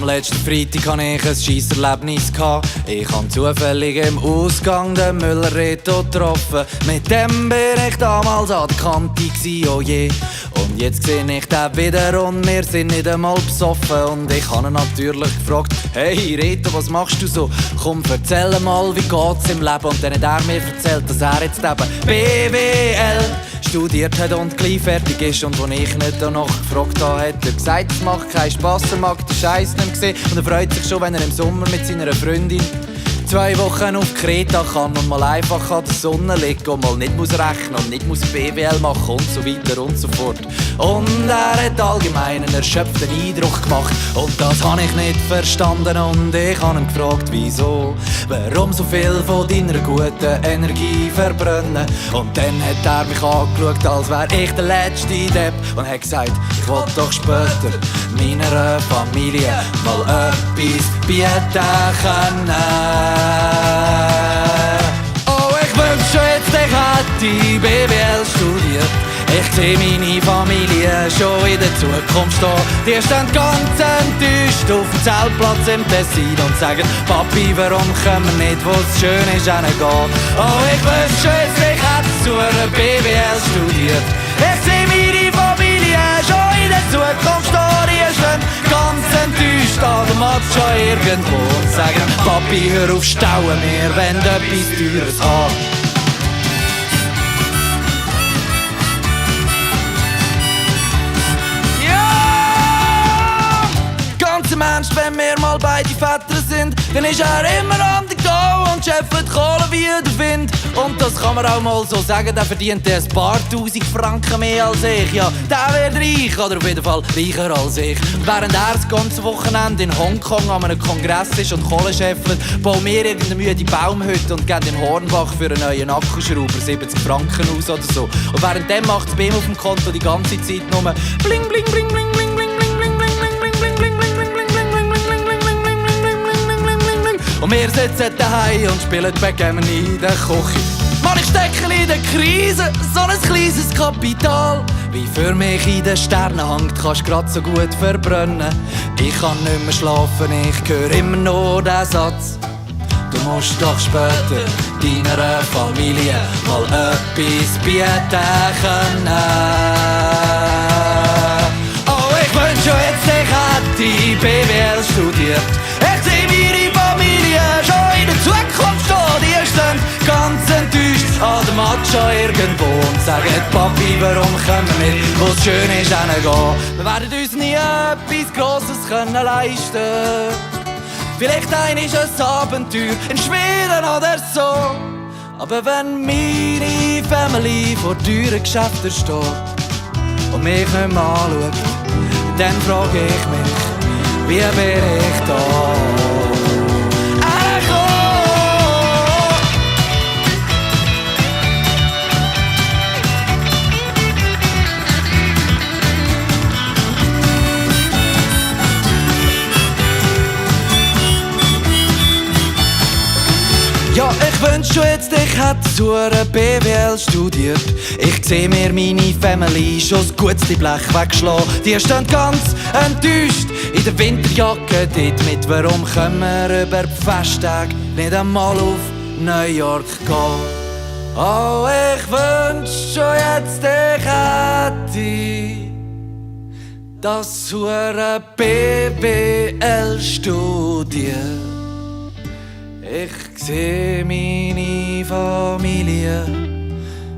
Am letzten Freitag hatte ich ein Scheisserlebnis. Ich habe zufällig im Ausgang den Müller Reto getroffen. Mit dem bin ich damals an der Kante gsi, oh je. Und jetzt sehe ich den wieder und wir sind nicht einmal besoffen. Und ich habe ihn natürlich gefragt: Hey Reto, was machst du so? Komm, erzähl mal, wie geht's im Leben? Und dann hat er mir erzählt, dass er jetzt eben BWL studiert hat und gleich fertig ist. Und als ich nicht danach gefragt habe, hat er gesagt, es macht keinen Spass, er mag den Scheiß nicht mehr sehen. Und er freut sich schon, wenn er im Sommer mit seiner Freundin 2 Wochen auf Kreta kann und mal einfach an der Sonne liegen und mal nicht muss rechnen und nicht muss BWL machen und so weiter und so fort. Und er hat allgemein einen erschöpften Eindruck gemacht und das habe ich nicht verstanden und ich habe ihn gefragt, wieso, warum so viel von deiner guten Energie verbrennen. Und dann hat er mich angeschaut, als wäre ich der letzte Depp und hat gesagt, ich will doch später meiner Familie mal etwas bieten können. Oh, ich wünschte jetzt, ich hätte BWL studiert. Ich sehe meine Familie schon in der Zukunft stehen. Die stehen ganz enttäuscht auf dem Zeltplatz im Tessin und sagen: Papi, warum können wir nicht, wo es schön ist, hingehen? Oh, ich wünschte jetzt, ich hätte zu einer BWL studiert. Ich sehe meine Familie schon in der Zukunft stehen. Die stehen ganz enttäuscht an der Matcha irgendwo und sagen: Papi, hör auf, stauen wir, wenn du etwas Teures hast. Im Ernst, wenn wir mal beide Väter sind, dann ist er immer on the go und scheffelt Kohle wie der Wind. Und das kann man auch mal so sagen, der verdient ein paar tausend Franken mehr als ich. Ja, der wird reich, oder auf jeden Fall reicher als ich. Und während er das ganze Wochenende in Hongkong an einem Kongress ist und Kohle scheffelt, bauen wir irgendeine müde Baumhütte und geben in Hornbach für einen neuen Akkuschrauber 70 Franken aus oder so. Und währenddem macht es bei ihm auf dem Konto die ganze Zeit nur bling, bling, bling, bling, bling. Und wir sitzen daheim und spielen Backgammon in der Küche. Mann, ich stecke in der Krise, so ein kleines Kapital. Wie für mich in den Sternen hängt, kannst grad so gut verbrennen. Ich kann nicht mehr schlafen, ich höre immer noch den Satz: Du musst doch später deiner Familie mal etwas bieten können. Oh, ich wünschte jetzt, ich hätte BWL studiert. Ich sehe meine Familie schon in der Zukunft stehen. Die stehen ganz enttäuscht an der Matcha irgendwo und sagen: Papi, warum können wir nicht, wo es schön ist, hingehen? Wir werden uns nie etwas Grosses können leisten. Vielleicht ist ein Abenteuer in Schweden oder so. Aber wenn meine Family vor teuren Geschäften steht und mich nicht mehr anschaut, dann frage ich mich, wie bin ich da? Ja, ich wünschte jetzt, ich hätte zu einer BWL studiert. Ich seh mir meine Family schon das gutste Blech wegschlagen. Die stehen ganz enttäuscht in der Winterjacke dort mit. Warum können wir über die Festtage nicht einmal auf New York gehen? Oh, ich wünschte schon jetzt, ich hätte das zu einer BWL studiert. Ich seh meine Familie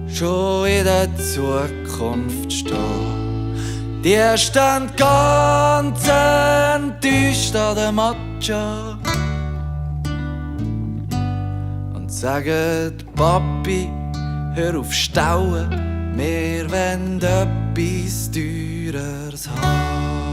schon in der Zukunft stehen. Die stehen ganz enttäuscht an der Matcha und sagen: Papi, hör auf stauen, wir wollen etwas Teures haben.